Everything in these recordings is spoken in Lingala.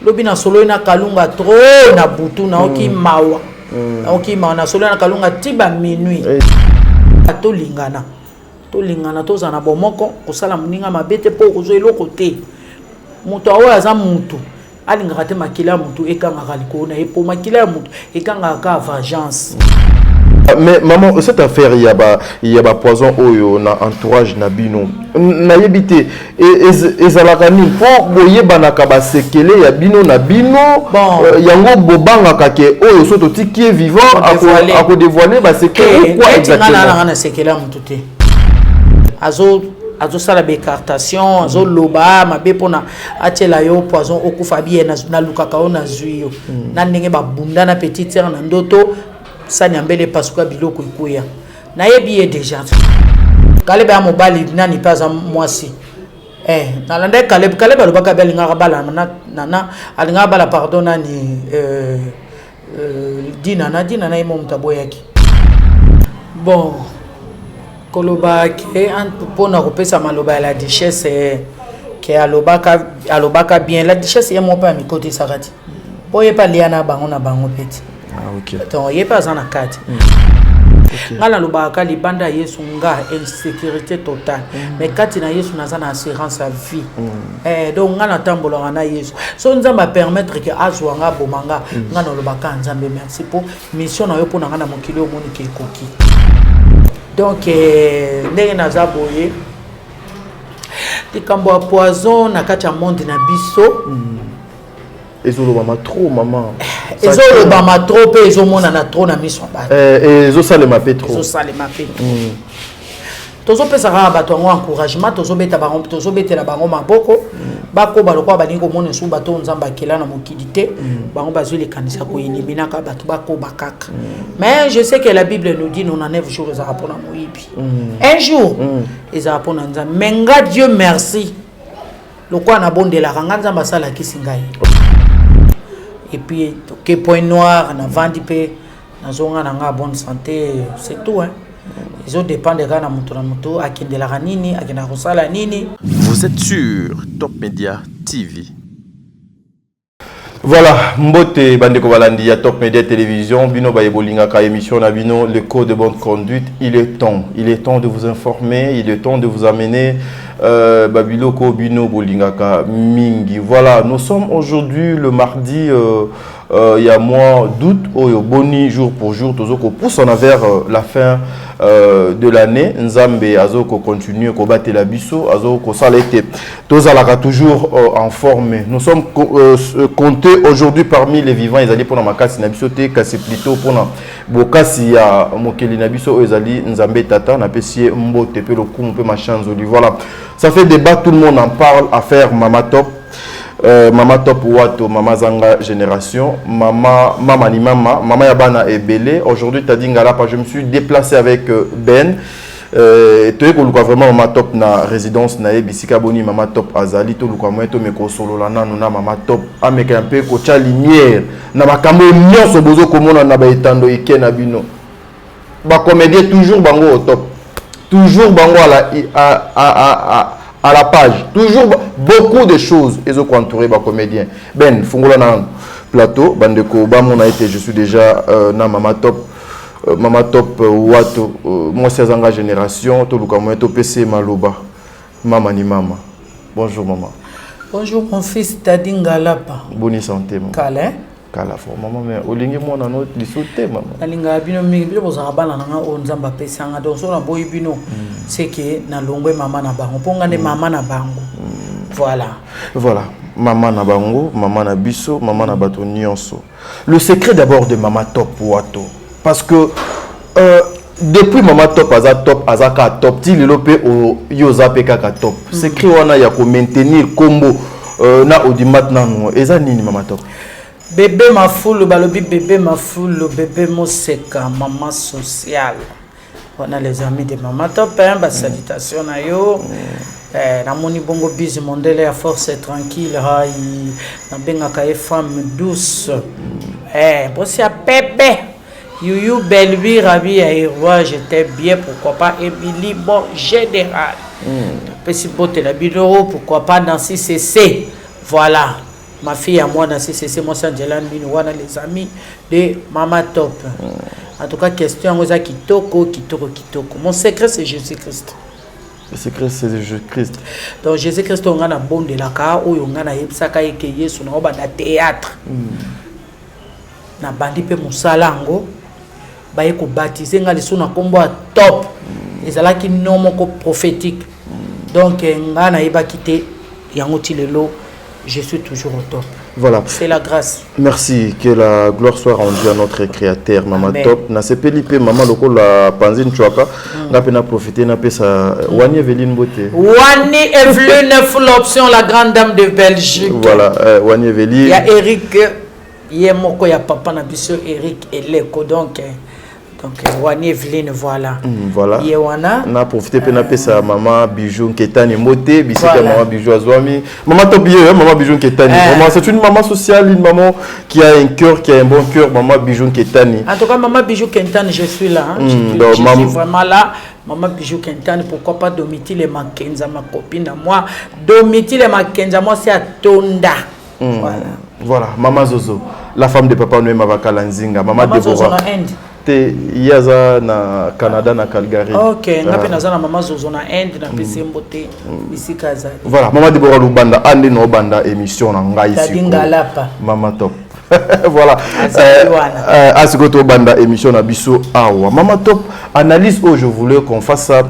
Lobi nasololi na Kalunga trop na butu, naoki mawa. Naoki mawa, nasololi na Kalunga ti ba minuit. Tolingana, tolingana, tozala na bomoko, kosala moninga mabe te mpo okozwa eloko te. Moto oyo aza mutu alingaka te, makila ya motu ekangaka likolo na ye, mpo makila ya motu ekangaka kaka vengeance. Mais maman, cette affaire ya ba poison oyo na entourage na bino, nayebi te ezalaka nini, mpo boyebanaka basekele ya bino na bino. Bon. Yango bobangaka ke oyo so totiki ye vivant Akodévoiler. Akodévoiler basekele ou quoi? Neti nga Exactement. nalanga na sekele ya motu te. Azosala baécartation, azoloba mabe mpona atiela yo poison okufa bien. Nalukaka yo, nazwi yo na ndenge babunda na petite sœur na ndoto, sani ya mbele epasuka, biloko ekweya. Nayebi ye déjà. Kaleb ya mobali nani mpe aza mwasi. Nalandaki Kaleb. Kaleb alobaka be alingaka bala na alingaka bala, pardon, nani, Dinana. Dinana ye mo moto aboyaki. Bon, koloba ke mpona kopesa maloba ya la duchesse, ke alobaka bien. La duchesse ye moko mpe amikotisaka ti mpo ye mpe alia na bango mpe ti. Ah, ok. Donc ye mpe aza na kati. Nga nalobaka ka libanda ya Yesu, nga insécurité totale, mais kati na Yesu naza na assurance ya vie. Donc nga natambolaka na Yesu. So Nzambe apermettre ke azwa nga, aboma nga, nga nalobaka: "Nzambe, merci mpo mission na yo mpo na nga na mokili omoni ke ekoki." Donc ndenge naza boye, likambo ya poison na kati ya monde na biso Ezolobama trop, mama. Ezolobama trop mpe ezomonana trop na miso ya bato. Ezosalema mpe trop. Ezosalema mpe trop. Tozopesa kaka bato yango encouragement, tozobeta bango, tozobetela bango maboko, bakoba lokola balingi komona esu bato oyo Nzambe akela na mokili te. Bango bazwi likanisi ya koeliminaka bato, bakoba kaka. Mais je sais que la Bible nous dit 99 jours ezalaka mpona moyibi, un jour ezalaka mpona Nzambe. Mais nga, Dieu merci, lokola nabondelaka nga, Nzambe asalakisi ngai. Et puis toke Point Noir, navandi mpe nazonga na nga bonne santé, c'est tout, hein. Ezodépendre kaka na moto na moto akendelaka nini, akendaka kosala nini. Vous êtes sur Top Media TV. Voilà, mbote bandeko balandi ya Top Media Télévision, bino baye bolingaka émission na bino le code de bonne conduite. Il est temps, il est temps de vous informer, il est temps de vous amener babiloko bino bolingaka mingi. Voilà, nous sommes aujourd'hui le mardi il y a mois d'août oyo boni jour pour jour tozoko pousse en vers la fin de l'année. Nzambe azoko continuer kobatela biso, azoko kosala ete tozalaka toujours en forme. Nous sommes comptés aujourd'hui parmi les vivants. Ezali mpona makasi na biso te, kasi plutôt mpona bokasi ya mokeli na biso oyo ezali Nzambe Tata. Napesi ye mbote mpe lokumu mpe machanzoli. Voilà, ça fait débat, tout le monde en parle, affaire Mama Top. Mama Top Wato, Mama Zanga Génération, Mama, Mama ni Mama, Mama ya bana ebele. Aujourd'hui, Tadi Ngalapa, je me suis déplacé avec Ben. Toye koluka vraiment Mama Top na résidence na ye, bisika boni Mama Top azali. Toluka moyen tomeka kosolola nanu na Mama Top, ameka mpe kotya lumière na makambo nyonso bozokomona na baetando eke na bino. Bacomédien toujours bango au top, toujours bango à la page, toujours beaucoup de choses ezokoentourer bacomédien. Ben fungola na plateau, bandeko bamona ete je suis déjà na Mama Top, Mama Top Wato, mwasi azanga génération. Toluka moyen topesa ye maloba. Mama ni mama, bonjour mama. Bonjour mon fils Tadi Ngalapa. Boni santé, mama? Kala, hein? Kala fort, mama. Mais olingi mwana no liso te, mama. Nalingaka bino mingi. Bino bozalaka bana na nga oyo Nzambe apesanga. Donc so naboyi bino, c'est que nalongwe mama na bango, mpo nga nde mama na bango. Voilà. Voilà, mama na bango, mama na biso, mama na bato nyonso. Le secret d'abord de Mama Top Wato, parce que depuis Mama Top aza top, aza kaka top ti lelo mpe yo oza mpe kaka top. Secret wana ya komaintenir kombo na audimat nanu eza nini, Mama Top? Bebe mafulu, balobi bebe mafulu, bebe moseka, mama sociale wana, les amis de Mama Top, hein, basalutation na yo. Namoni bongo bise mondele ya force tranquille, hai nabengaka ye femme douce, bosi ya pepe yuyu Belvi Rabi ya Eroi, j'étais bien. Pourquoi pas Emily bon général, napesi botela bino. Pourquoi pas Nancy CC, voilà. Ma fille ya mwana CCC, mwasi Angela Mbino wana, les amis de Mama Top. En tout cas, question yango eza kitoko, kitoko, kitoko. Mon secret, c'est Jésus Christ. Le secret, c'est Jésus Christ. Donc Jésus Christ oyo ngai nabondelaka, oyo ngai nayebisaka ye ke Yesu na obanda théâtre, nabandi mpe mosala yango, baye kobaptiser ngai lisusu na nkombo ya Top. Ezalaki nom moko prophétique. Donc ngai nayebaki te yango ti lelo, je suis toujours au top. Voilà. C'est la grâce. Merci, que la gloire soit rendue à notre Créateur, Mama. Amen. Top. Nasepeli pe mama lokola panzi nchwaka, nga pe na profiter na pesa Wani Eveline Mbote. Wani Eveline Full Option, la grande dame de Belgique. Voilà, Wani Eveline. Ya Eric ye moko, ya papa na biso Eric Eleko. Donc Wani Eveline, voilà. Voilà. Ye wana. Na profiter pe napesa mama Bijou Nketani Mbote, bisika mama Bijou azwami. Mama Top ye, hein, mama Bijou Nketani. Vraiment, c'est une maman sociale, une maman qui a un cœur, qui a un bon cœur, maman Bijou Nketani. En tout cas, maman Bijou Kentani, je suis là, hein. Donc, Je suis vraiment là. Maman Bijou Kentani, pourquoi pas Domitile Makenza, ma copine à moi. Domitile Makenza, moi c'est à Tonda. Voilà. Voilà, Mama Zozo, la femme de Papa Noé Mavakala Nzinga, Mama Mama Zozo Deborah. na Inde. Te, ye aza na Canada, na Calgary. Ok, nga mpe naza na mama Zozo na Inde, napesi ye mbote bisika azali. Voilà, Mama Deborah Lubanda, ande na obanda émission na ngai Tadi sikoyo. Ngalapa. Mama Top. Voilà. Azali wana. Asiko tobanda émission na biso awa. Mama Top, analyse oyo, je voulais qu'on fasse ça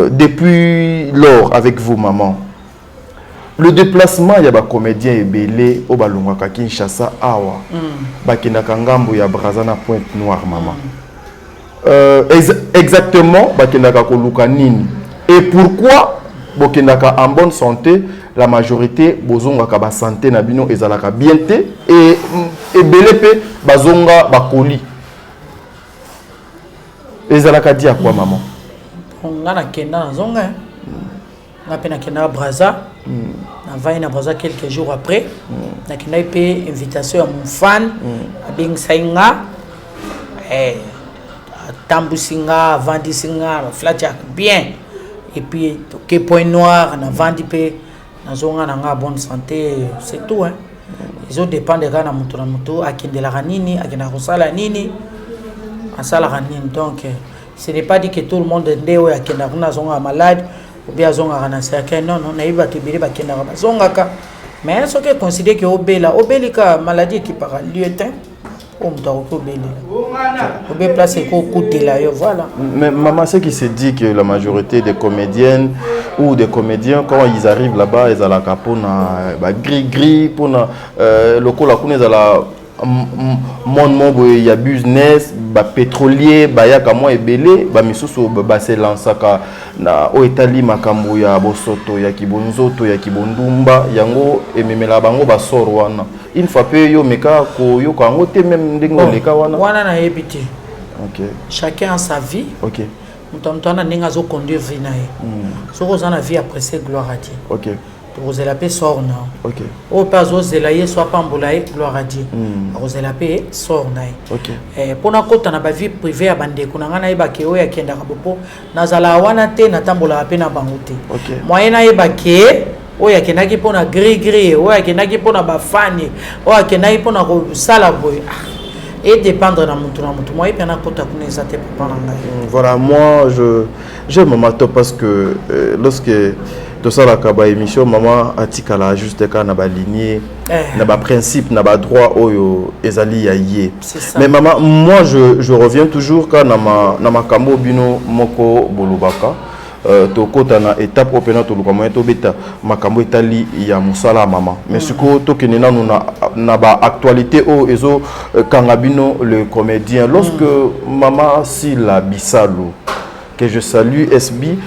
depuis lors avec vous, maman. Le déplacement ya bacomédien ebele oyo balongwaka Kinshasa awa, bakendaka ngambo ya Braza na Pointe Noire, mama. Exactement bakendaka koluka nini et pourquoi bokendaka en bonne santé? La majorité bozongaka, basanté na bino ezalaka bien te et ebele mpe bazonga bakoli. Ezalaka dû à quoi, maman? Nga nakenda, nazonga, hein. Nga mpe nakendaka Braza, navandi na Braza quelques jours. Après nakendaki mpe invitation ya mofane, abengisai nga, atambusi nga, avandisi nga baflati ya bien et puis toke Pointe Noire, navandi mpe nazonga na nga bonne santé, c'est tout, hein. Ezodépendre kaka na moto na moto, akendelaka nini, akendaka kosala nini, asalaka nini. Donc ce n'est pas dit que tout le monde nde oyo akendaka kuna azongaka malade ou bien azongaka na cercueil. Non, non, nayebi bato ebele bakendaka, bazongaka. Mais soki econsidérer ke obela, obeli ka maladie ekipaka lieu te oyo moto akoki obelela obe place ekokutela yo, voilà. Mais maman, ce qui se dit que la majorité des comédiennes ou des comédiens, quand ils arrivent là-bas, ils ont pona ba gris gris, pona lokola kuna ezala monde mo boye ya business, bapétrolier bayaka mwa ebele, bamisusu baselançaka na oyo etali makambo ya bosoto, ya kibonzoto, ya kibondumba. Yango ememela bango basor wana. Une fois mpe yo meka koyoka yango te, même ndenge oleka wana? Wana nayebi te. Ok. Chacun a sa vie. Moto ya moto wana, ndenge azoconduire vie na ye. Soki oza na vie apprécie, gloire à Dieu. Tokozela mpe sort na yo. Oyo mpe azozela ye so apambola ye, gloire à Dieu. Akozela mpe sort na ye. Mpona kota na bavie privé ya bandeko na ngai, nayebake oyo akendaka bo mpo nazala wana te, natambolaka mpe na bango te. Moyen nayeba ke oyo akendaki mpona gris gris, oyo akendaki mpona bafani, oyo akendaki mpona kosala boye, ah, edépendre na motu na motu. Moyen mpe nakota kuna eza te, papa na ngai. Voilà, moi je j'aime Mama Top parce que lorsque tosalaka baémission, mama atikala juste kaka na baligne, Eh. na baprincipe, na badroit oyo ezali ya ye. C'est ça. Mais mama, moi je reviens toujours kaka na makambo bino moko bolobaka. Tokɔta na étape oyo mpena toluka moyen tobeta makambo etali ya mosala ya mama, mais sikoyo tokende nanu na baactualité oyo ezokanga bino le comédien. Lorsque mama Sila Bisalo, que je salue, SB,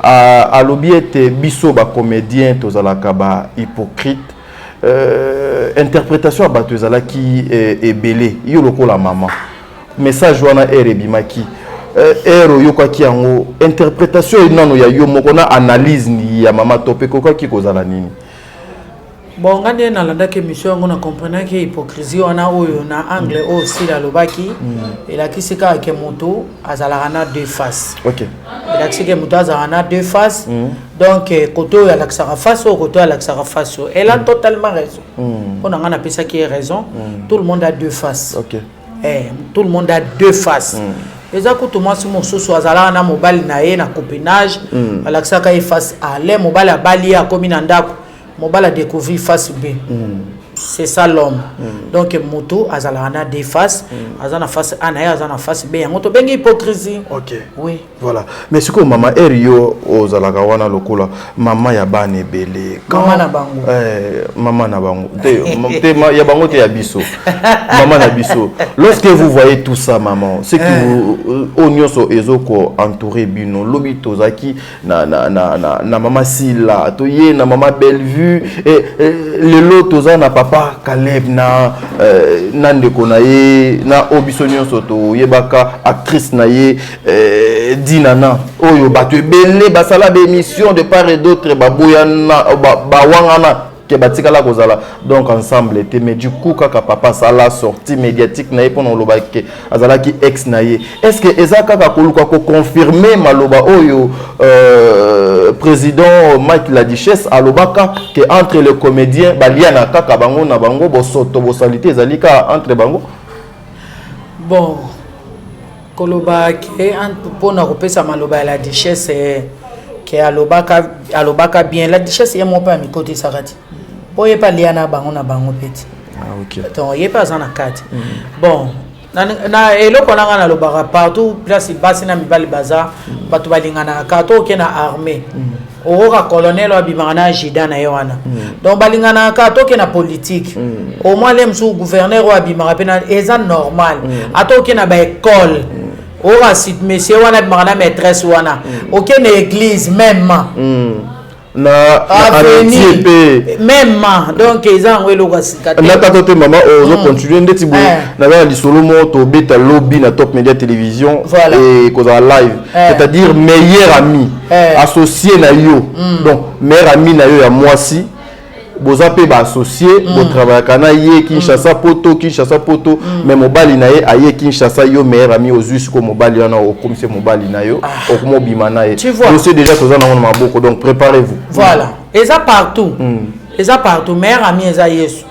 alobi ete biso bacomédien tozalaka bahypocrite, interprétation ya bato ezalaki ebele. Yo lokola mama, message wana ere ebimaki, ere oyokaki yango, interprétation nano ya yo moko na analyse ya mama to mpe ekokaki kozala nini? Bon, nga nde nalandaki émission yango, na comprenaki hypocrisie wana oyo na angle oyo Sila alobaki. Elakisi kaka ke moto azalaka na deux faces. Elakisi ke moto azalaka na deux faces. Donc côté oyo alakisaka face oyo, côté oyo alakisaka face oyo. Elle a totalement raison. Mpo na nga, napesaki ye raison. Tout le monde a deux faces. Eh, tout le monde a deux faces. Eza kutu mwasi mosusu azalaka na mobali na ye na copinage, alakisaka ye face A. Le mobali abali ye, akomi na ndako, mobali adécouvrir face B. C'est ça l'homme. Donc moto azalaka na deux faces. Aza na face A na ye, aza na face B. Yango tobengi hypocrisie. Oui. Voilà, mais sikoyo mama ere, yo ozalaka wana lokola mama ya bana ebele. Mama na bango. Eh, mama na bango te, te ya bango te, ya biso, mama na biso. Lorsque vous voyez tout ça, maman, ce qui vous oyo nyonso ezoko entourer bino, lobi tozalaki na mama Sila, toye na mama Bellevue, et lelo toza na papa Caleb na ndeko na ye na oyo biso nyonso toyebaka, actrice na ye Dinana, oyo bato ebele basala baémission de part et d'autre, baboyana, bawangana ke batikala kozala donc ensemble te. Mais du coup kaka papa asala sortie médiatique na ye mpona koloba ke azalaki ex na ye. Est ce que eza kaka koluka koconfirme maloba oyo président Mike La Duchesse alobaka ke entre les comédiens baliana kaka bango na bango, bosoto bosali te, ezali kaka entre bango? Bon, koloba ke mpona kopesa maloba ya La Duchesse ke alobaka bien, La Duchesse ye moko mpe amikotisaka ti, mpo ye mpe alia na bango na bango mpe ti. Ah, okay. Donc ye mpe aza na kati. Bon, na eloko na nga nalobaka, partout place basi na mibali baza, bato balinganaka kaka. To oke na armée, okoka colonel oyo abimaka na adjudant na ye wana. Donc balinganaka kaka. Toke na politique, au moins le mosusu gouverneur oyo abimaka mpe na, eza normal. Ata oke na baécole, okoka monsieur wana abimaka na maîtresse wana. Oke na église même. Na amitié mpe. Même. Donc eza yango eloko ya sika te. Natato te, mama, ozocontinue ndeti boye. Naza na lisolo moko tobeta lobi na Top Media Télévision ekozala live, c'est-à-dire meilleur ami associé na yo. Donc meilleur ami na yo ya mwasi, boza mpe baassocié, botravaillaka na ye Kinshasa poto, Kinshasa poto, mais mobali na ye aye Kinshasa. Yo meilleur ami ozwi sikoyo mobali wana, okomisi mobali na yo, okoma obima na ye. Dossier déjà toza nango na maboko, donc préparez-vous. Voilà, eza partout, eza partout. Meilleur ami eza Yesu.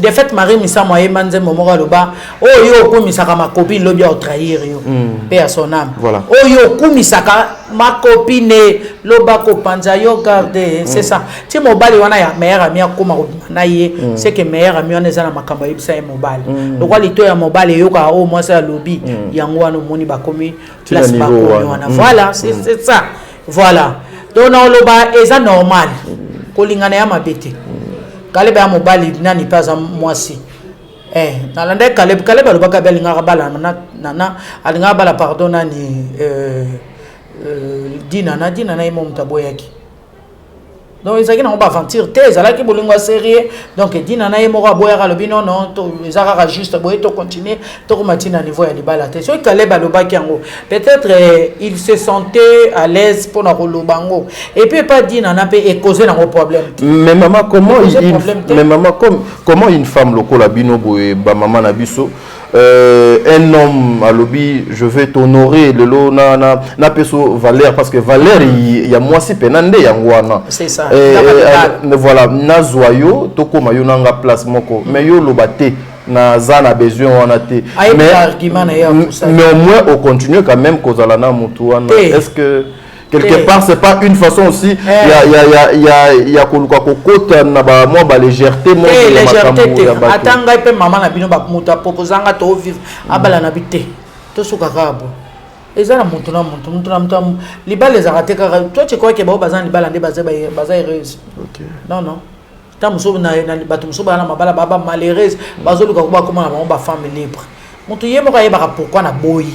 De fait, Marie Misamu ayemba nzembo moko, aloba: oyo yo okumisaka macopine, lobi aotrahir yo mpe ya son âme. Oyo okumisaka macopine, loba kopanza yo garde. C'est ça. Ti mobali wana ya meilleur ami akóma kobima na ye, c'est que meilleur ami wana eza na makambo ayebisa ye mobali. Lokwa lito ya mobali eyokaka oyo mwasi alobi, yango wana omoni bakomi place bakomi wana. Voilà, c'est ça. Voilà, donc na oloba eza normal, kolingana ya mabe te. Kaleb ya mobali nani mpe aza mwasi. Eh, nalandaki Kaleb. Kaleb alobaka be alingaka bala nana, alingaka bala, pardon, nani, Dinana. Dinana ye mo moto aboyaki. Donc ezalaki nango baaventure te, ezalaki bolingo ya sérieux. Donc Dinana ye moko aboyaka, alobi: non, non, eza kaka juste boye, tocontinue, tokoma ntina niveau ya libala te. Soki Kaleb alobaki yango, peut-être il se sentait à l'aise mpona koloba yango. Et puis epa Dinana mpe ekose nango problème te. Mais mama, comment une, mais mama, comment une femme lokola bino boye, bamama na biso, un homme alobi: je vais t'honorer lelo, na peso valeur, parce que valeur ya mwasi pena nde yango wana. C'est ça. Voilà, nazwa yo, tokóma yo nanga place moko, mais yo oloba te, naza na besoin wana te. Mais au moins ocontinue quand même kozala na motu wana. Est ce que quelque part c'est pas une façon aussi ya koluka kokota na bamwa balégèreté? Légèreté te. Ata ngai mpe mama na bino, moto aproposanga tovivre, abala na bi te, tosuka kaka bo. Eza na motu na motu, motu na motu. Libala ezalaka te kaka to ti kwake bao baza na libala nde baza heureuse. Non, non, ta mosusu bato mosusu baza na mabala baba malheureuse, bazoluka ko bakóma na bango bafemme libre. Moto ye moko ayebaka pourquoi na boyi.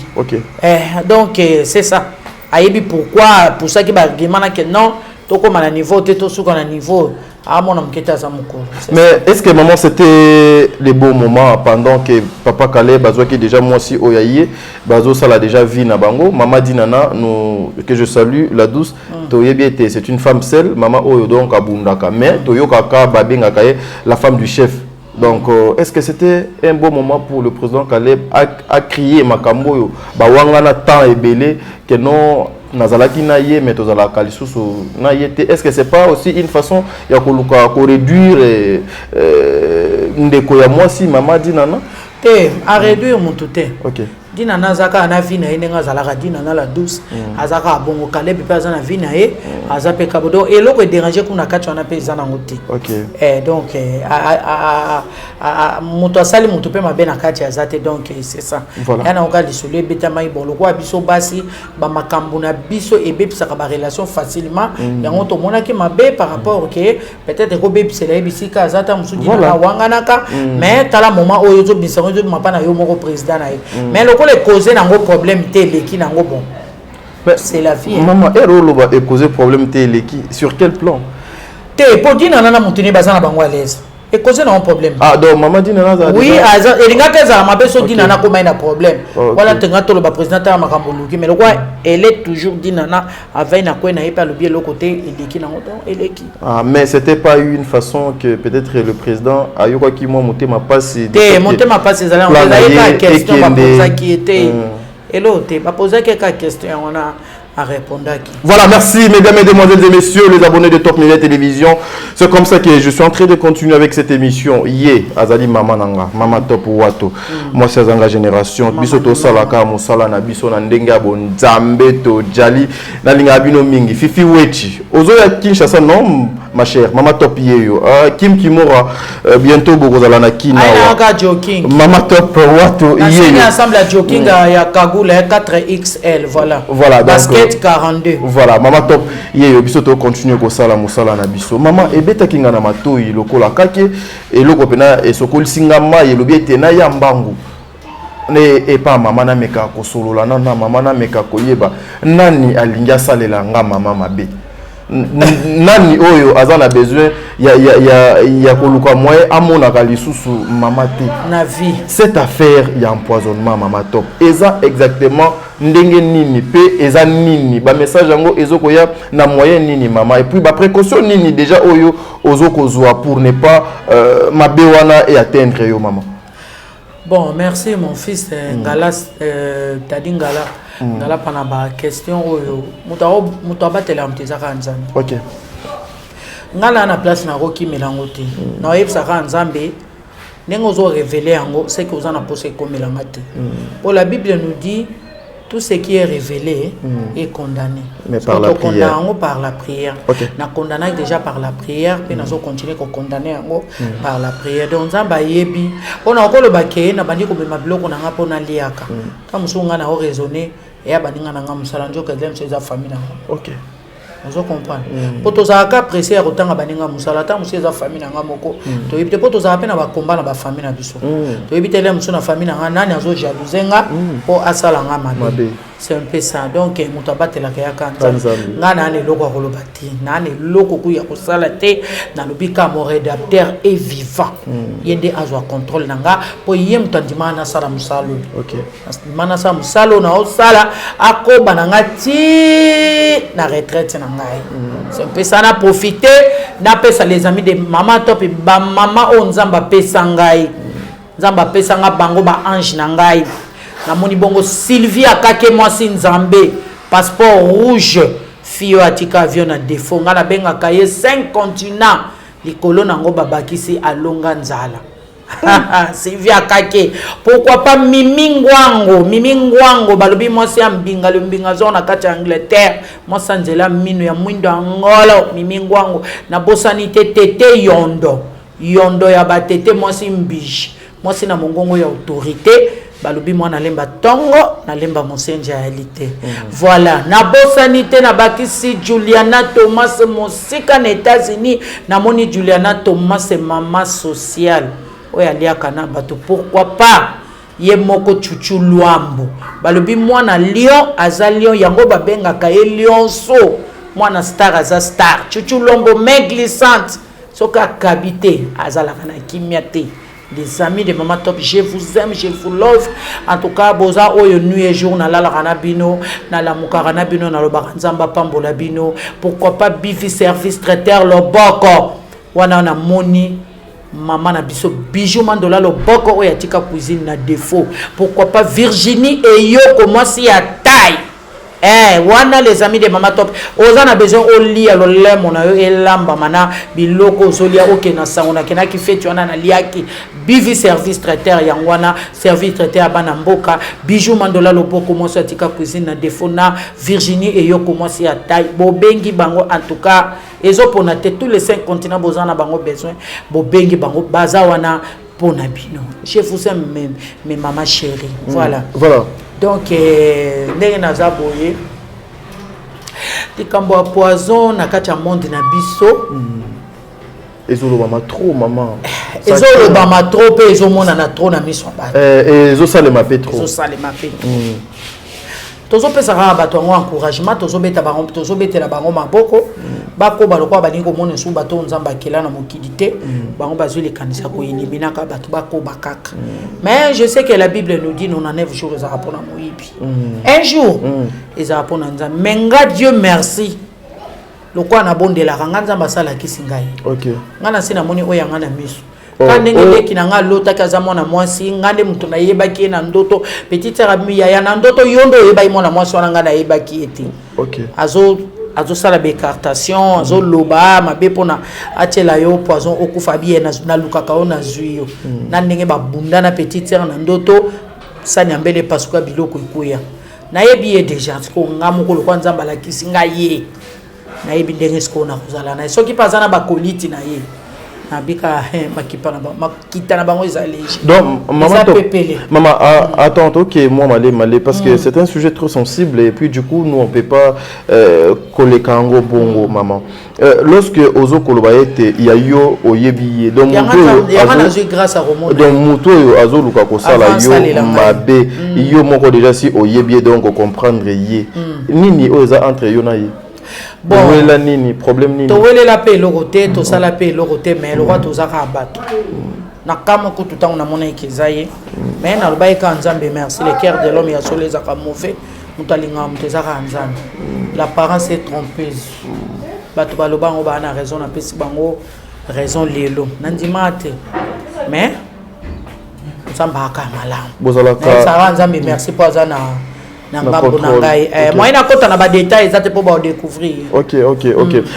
Eh, donc c'est ça, ayebi pourquoi pusaki baargument na ke non, tokóma na niveau te, tosuka na niveau. Amona moke te, aza mokolo. Mais est ce que, maman, c'était le bon moment pendant que papa Caleb azwaki déjà mwasi oyo aye, bazosala déjà vie na bango? Mama Dinana, nous, que je salue, la douce, toyebi ete c'est une femme seule, mama oyo donc abundaka, mais toyokaka babengaka ye la femme du chef. Donc est ce que c'était un bon moment pour le président Caleb à crier makambo oyo bawangana temps ebele que non, nazalaki na ye, mais tozalaka lisusu na ye te? Est ce que c'est pas aussi une façon ya koluka koréduire ndeko ya mwasi, mama Dinana? Te, aréduire motu te. Dinana aza kaka na vie na ye ndenge azalaka. Dinana la douce aza kaka bongo. Kaleb mpe aza na vie na ye, aza mpe kabo. Donc eloko edérange kuna kati wana mpe eza nango te. Donc moto asali moto mpe mabe na kati aza te. Donc c'est ça. Ya nango kaka lisolo ebetamaki. Bon, lokola biso basi, bamakambo na biso ebebisaka barelation facilement, yango tomonaki mabe par rapport ke peut-être ekobebisela ye bisika aza ta mosusu. Dinana awanganaka, mais tala moment oyo ozobimisa yango, ezobima mpa na yo moko président na ye. Mais lokola ekoze nango problème te, eleki nango. Bon, c'est la vie, hein. Mama, ere oloba ekoze problème te, eleki, sur quel plan? Te, po Dinana na motu ne baza na bango à l'aise, ekoze nango problème. Ah, donc mama Dinana azala Oui. Elingaki ezala mabe so Dinana akóma ye na problème. Wana tenga toloba président tala makambo oluki, mais lokwa elle est toujours Dinana avai na kwe na ye mpe alobi eloko te, eleki nango. Donc eleki. Ah, mais c'était pas une façon que peut-être le président ayokaki mwa motema pasi? Te, motema pasi ezali yango ezali kaka question bapozaki ye te, eloko te. Bapozaki ye kaka question, yango wana arépondaki. Voilà, merci mesdames, mesdemoiselles et messieurs, les abonnés de Top Media Télévision. C'est comme ça que je suis en train de continuer avec cette émission. Ye, Azali Mama Nanga, Mama Top Wato. Moi, c'est Zanga Génération. Biso to salaka, musala na biso na ndenge ya bonzambe to jali. Na linga bino mingi. Fifi Wechi. Ozo ya Kinshasa, non, ma chère. Mama Top yeyo. Kim Kimora, bientôt bokozala na Kina. Ayaka joking. Mama Top Wato yeyo. Ensemble ya joking ya Kagoula 4XL, voilà. Voilà, donc, basket 42. Voilà, Mama Top yeyo. Biso to continuer kosala mosala na biso. Mama, ebetaki nga na matoi lokola kake eloko mpena esokolisi nga mai, elobi ete naya mbangu ne epa mama, nameka kosolola na mama, nameka koyeba nani alingi asalela nga mama mabe, nani oyo aza na besoin ya koluka moyen amonaka lisusu mama te na vie. Cette affaire ya empoisonnement, Mama Top, eza exactement ndenge nini mpe eza nini? Bamessage yango ezokoya na moyen nini, mama? Et puis baprécaution nini déjà oyo ozokozwa pour ne pas mabe wana e atteindre yo, mama? Bon, merci mon fils. Ngala, tadi ngala ngala mpana baquestion oyo. Moto abatela moto eza kaka Nzambe. Ngai na place nakokimela yango te. Naoyebisaka Nzambe ndenge ozorévéler yango, c'est que oza na mposa ekomelanga te. Po la Bible nous dit: tout ce qui est révélé est condamné. Mais par la prière. Yango par la prière. Na condamnaki déjà par la prière, mpe nazocontinue kocondamner yango par la prière. Donc Nzambe ayebi mpona okoloba ke nabandi komema biloko na nga mpo naliaka. Ta mosusu ngai na oraisonne eya baninga na nga mosala, nzoka eza mosusu eza famille na nga. Ozo comprendre? Mpo tozalaka pressé ya kotanga baninga mosala, ata mosusu eza famille na nga moko, toyebi te. Mpo tozala mpe na bakomba na bafamille na biso, toyebi te. Le mosusu na famille na nga, nani azojalouser nga mpo asala nga mabe? C'est un peu ça. Donc moto abatelaka yaka Nzambe. Nga naa na eloko ya koloba te, naa na eloko ku ya kosala te. Nalobi ka mon rédempteur est vivant, ye nde azwa contrôle na nga, mpo ye moto andimaka nasala mosala oyo. Andima nasala mosala oyo, naosala, akoba na nga ti na retraite na ngai. C'est un peu ça. Na profite napesa les amis de Mama Top, bamama oyo Nzambe apesa ngai, Nzambe apesa nga bango, baange na ngai. Namoni bongo Sylvie Akake, mwasi Nzambe, passeport rouge, fille oyo atika avion na défaut. Ngai nabengaka ye 5 continent, likolo nango babakisi alonga nzala. Sylvie Akake. Pourquoi pas Mimi Ngwango? Mimi Ngwango, balobi mwasi ya mbinga, mbinga zo na kati ya Angleterre, mwasi ya nzela mino ya mwindo ya ngolo, Mimi Ngwango. Nabosani te Tete Yondo, Yondo ya batete, mwasi mbiji, mwasi na mongongo ya autorité, balobi mwana lemba ntongo nalemba mosenja yali te. Voilà, nabosani te, nabakisi Juliana Thomas mosika na États-Unis. Namoni Juliana Thomas, mama sociale oyo aliaka na bato. Pourquoi pas ye moko Chuchu Lwambo? Balobi mwana lion aza lion, yango babengaka ye lionso. Mwana star aza star. Chuchu Lwambo, main glissante. Soki akabi te, azalaka na kimia te. Les amis de Mama Top, je vous aime, je vous love. En tout cas, boza oyo nuit et jour nalalaka na bino, nalamukaka na bino, nalobaka Nzambe apambola bino. Pourquoi pas BV Service Traiteur Loboko. Wana namoni mama na biso Bijou Mandola Loboko oyo atika cuisine na défaut. Pourquoi pas Virginie Eyoko, mwasi ya taille. Wana les amis de Mama Top, oza na besoin olia lolemo na yo elambama na biloko ozolia, okende na sango nakendaki feti wana, naliaki BV Service Traiteur. Yango wana service traiteur ya bana mboka, Bijou Mandola Loboko, mwasi atika cuisine na défaut, na Virginie Eyoko, mwasi ya taille. Bobengi bango, en tout cas ezopona te, tous les cinq continents, boza na bango besoin, bobengi bango, baza wana mpo na bino. Je vous aime, mes mama chérie. Voilà. Voilà. Donc ndenge naza boye, likambo ya poison na kati ya monde na biso Ezolobama trop, mama. Ezolobama trop mpe ezomonana trop na miso ya bato. Ezosalema mpe trop. Ezosalema mpe trop. Tozopesa kaka bato yango encouragement, tozobeta bango, tozobetela bango maboko, bakoba lokola balingi komona esu bato oyo Nzambe akela na mokili te. Bango bazwi likanisi ya koeliminaka bato, bakoba kaka. Mais je sais que la Bible nous dit 99 jours ezalaka mpona moyibi, un jour ezalaka mpona Nzambe. Mais nga, Dieu merci, lokola nabondelaka nga, Nzambe asalakisi ngai. Nga na se namoni oyo yanga na miso. Ka ndenge leki na nga alotaki aza mwana mwasi, nga nde moto nayebaki ye na ndoto. Petite sœur yaya na ndoto, yo nde oyebaki mwana mwasi wana, nga nayebaki ye te. Azo azosala baincantation, azoloba mabe mpona atiela yo poison, okufa biye. Nalukaka yo, nazwi yo na ndenge babunda na petite sœur na ndoto, sani ya mbele epasuka, biloko ekuya. Nayebi ye déjà. Sikoyo nga moko, lokwa Nzambe alakisi ngai ye, nayebi ndenge sikoyo nakozala na ye. Soki mpe aza na bakoliti na ye, nabika makipa na makita na bango eza léger. Donc, maman, pepele. Maman, attends, ok, moi, malé, malé, parce que c'est un sujet trop sensible et puis du coup, nous, on peut pas koleka yango bongo, maman. Lorsque ozo koloba ete ya yo oyebi ye, donc moto grâce à romona, donc moto oyo azoluka kosala yo mabe, yo moko déjà si oyebi ye, donc comprendre ye nini oyo eza entre yo na ye? Bon, towelela nini? Problème nini? Towelela mpe eloko te, tosala mpe eloko te, mais lokwa toza kaka bato. Na kamwe kutu ntango namonaki eza ye, mais nalobaki kaka Nzambe merci. Le cœur de l'homme ya solo ezaka mauvais, moto alingaka moto eza kaka Nzambe. L'apparence est trompeuse. Bato baloba yango, baa na raison, napesi bango raison. Lelo nandima te, mais Nzambe aka malamu. Bozalaka Nzambe merci mpo aza na ngambo na ngai. Moyen nakota na badétail eza te mpo baodécouvrir. Ok.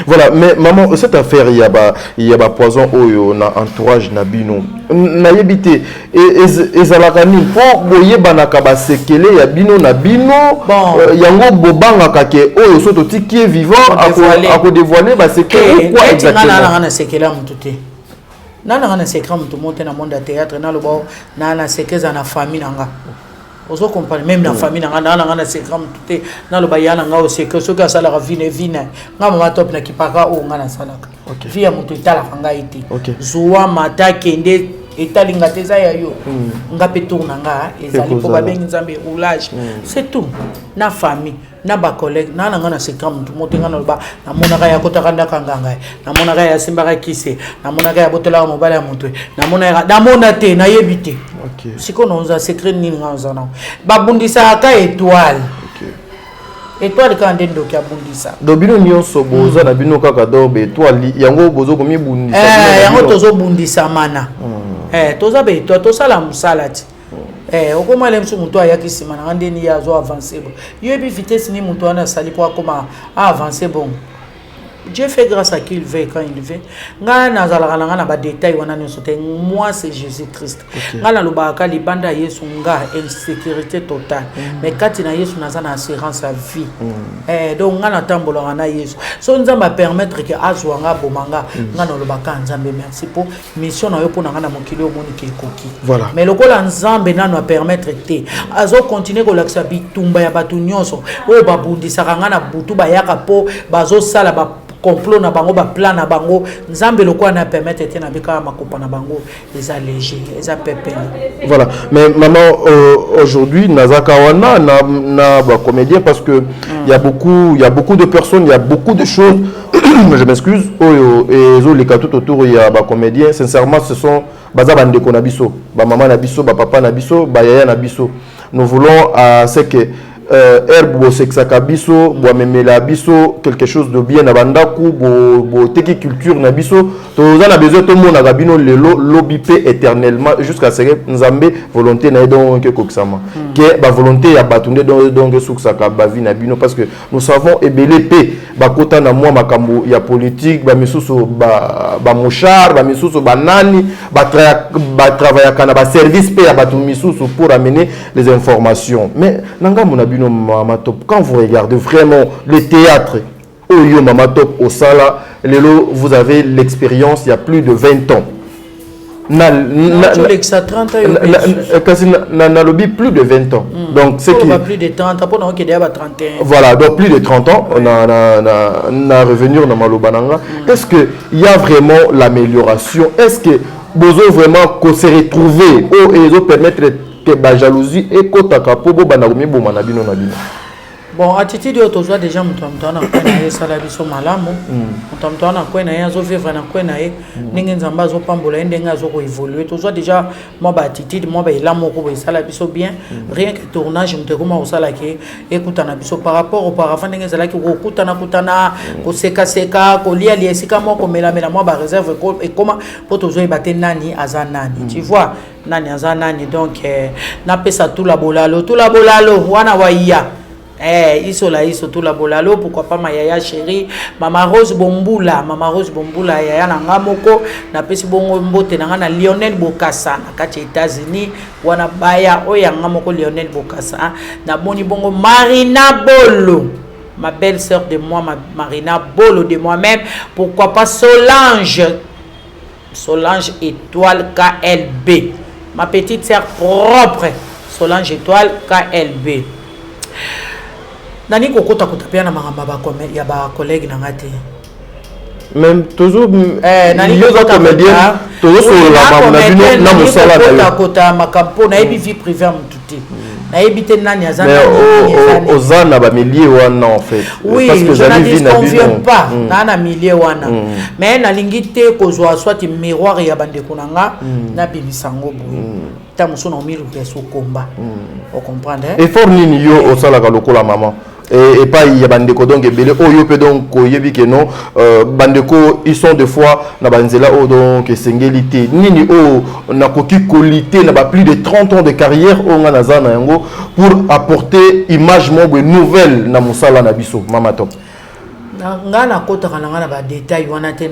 Voilà, mais maman, cette affaire ya ba poison oyo na entourage na bino, nayebi te ezalaka nini, mpo boyebanaka basekele ya bino na bino. Bon. Yango bobangaka ke oyo so totiki ye vivant, akodévoile basekele ou quoi exactement? Exactement. Nanga na sekele ya motu te, nananga na secret motu mo te na monde ya théâtre. Naloba na secret eza na famille na nga, ozo comprendre? Même na famille na nga, naa nanga na secret motu te. Naloba ya na nga o secret, soki asalaka vine vine, nga Mama Top nakipaka oyo nga nasalaka. Vie ya moto etalaka ngai te. Zuwa mata kende, etalinga te, eza ya yo. Nga mpe tour na nga ezali mpo babengi Nzambe roulage, c'est tout. Na famille, na bacollègue, na nga na secret motu mo te. Nga naloba, namonaka ya kotaka ndako ya ngangai, namonaka ya asimbaka kise, namonaka ya botolaka mobali ya moto, namonaka, namona te, nayebi te. Sikoyo naoza secret nini? Nga oza nango, babundisaka ka étoile, étoile kaka nde ndoki abundisa. Donc bino nyonso boza na bino kaka, donc baétoile yango bozo komibundisa. Yango tozobundisamana. Toza baétoile, tosala mosala ti okoma le mosu. Moto ayaki nsima na nga, ndeni ye azo avance bo, yoyebi vitesse ni moto wana asali mpo akoma aavance. Bongo Dieu fait grâce à qui il veut et quand il veut. Nga nazalaka na nga na badétail wana nyonso te. Moi, c'est Jésus Christ. Nga nalobaka libanda ya Yesu, nga insécurité totale, mais kati na Yesu naza na assurance ya vie. Donc nga natambolaka na Yesu. So Nzambe apermettre ke azwa nga, aboma nga, nga nalobaka Nzambe merci mpo mission na yo mpo na nga na mokili omoniki ekoki. Voilà. Mais lokola Nzambe nano apermettre te, azokontinue kolakisa bitumba ya bato nyonso oyo babundisaka nga na butu, bayaka mpo bazosala ba Complot na bango, baplan na bango, Nzambe lokola na permettre te na bikaka makopa na bango eza léger, eza pepele. Voilà, mais maman, aujourd'hui nazaka wana na bacomédien, parce que il y a beaucoup de personnes, il y a beaucoup de choses, je m'excuse, oyo ezoleka tout autour ya bacomédien. Sincèrement, ce sont baza bandeko na biso, bamama na biso, bapapa na biso, bayaya na biso. Nous voulons à ce que herbe bosekisaka biso, boamemela biso quelque chose de bien na bandako, boteki culture na biso. Toza na besoin tomonaka bino lelo, lobi mpe éternellement, jusqu'à ce que Nzambe volonté na ye donc ekokisama, ke bavolonté ya bato nde donc esukisaka bavie na bino, parce que nous savons, ebele mpe bakota na mwa makambo ya politique, bamisusu bamouchard, bamisusu banani, batravaillaka na baservice mpe ya bato misusu pour amener les informations. Mais na ngambo na bino, Mama Top, quand vous regardez vraiment le théâtre oyo Mama Top osala lelo, vous avez l'expérience, il y a plus de 20 ans na na 30 ans. Kasi nalobi plus de 20 ans. Donc c'est qui plus de 30 mpona okende ya ba 31. Voilà, donc plus de 30 ans na revenir na maloba na nga. Est-ce que il y a vraiment l'amélioration? Est-ce que bozo vraiment ko se retrouver oyo ezo permettre ke bajalousie ekotaka mpo bobanda komiboma na bino na bino? Bon, attitude oyo tozwa déjà, moto ya moto wana kwe na ye esala biso malamu. Moto ya moto wana kwe na ye, azovivre na kwe na ye ndenge Nzambe azopambola ye, ndenge azokoévolue. Tozwa déjà mwa baattitude, mwa baela moko boye esala biso bien. Rien que tournage, moto ekoma kosalaki ekutana biso par rapport auparavant, ndenge ezalaki kokutana kutana, kosekaseka, kolialia esika moko, komelamela, mwa baréserve ekoma mpo tozoyeba te nani aza nani, tu vois, nani aza nani. Donc napesa tula bolalo, tula bolalo wana waiya. Iso la iso tula bolalo. Pourquoi pas ma yaya chérie, Mama Rose Bombula, Mama Rose Bombula, yaya na nga moko. Napesi bongo mbote na nga na Lionel Bokasa na kati ya États-Unis wana, baya oyo ya nga moko Lionel Bokasa. Namoni bongo Marina Bolo, ma belle sœur de moi, ma Marina Bolo de moi-même. Pourquoi pas Solange, Solange Étoile KLB, ma petite sœur propre, Solange Étoile KLB. Nani kokota kota mpe na makambo ya bacollègue na nga te. Même toujours yo oza comédien, tozosolola makambo na bino na mosala na yo. Kota makambo mpo nayebi vie privée ya motu te, nayebi te nani aza. Oza na bamilieu wana en fait. Oui, je n'en disconviens pas, naa na milieu wana, mais nalingi te kozwa soit miroir ya bandeko na nga, nabimisa yango boye. Ta mosusu na omiluka esokomba, ocomprendre. Effort nini yo osalaka lokola mama epai ya bandeko donc ebele oyo mpe donc oyebi ke non, bandeko, ils sont des fois na banzela oyo donc esengeli te? Nini oyo nakoki kolite na ba plus de 30 ans de carrière oyo nga naza na yango pour apporter image moko boye nouvelle na mosala na biso, Mama Top? Nga nakɔtaka na nga na badetail wana te.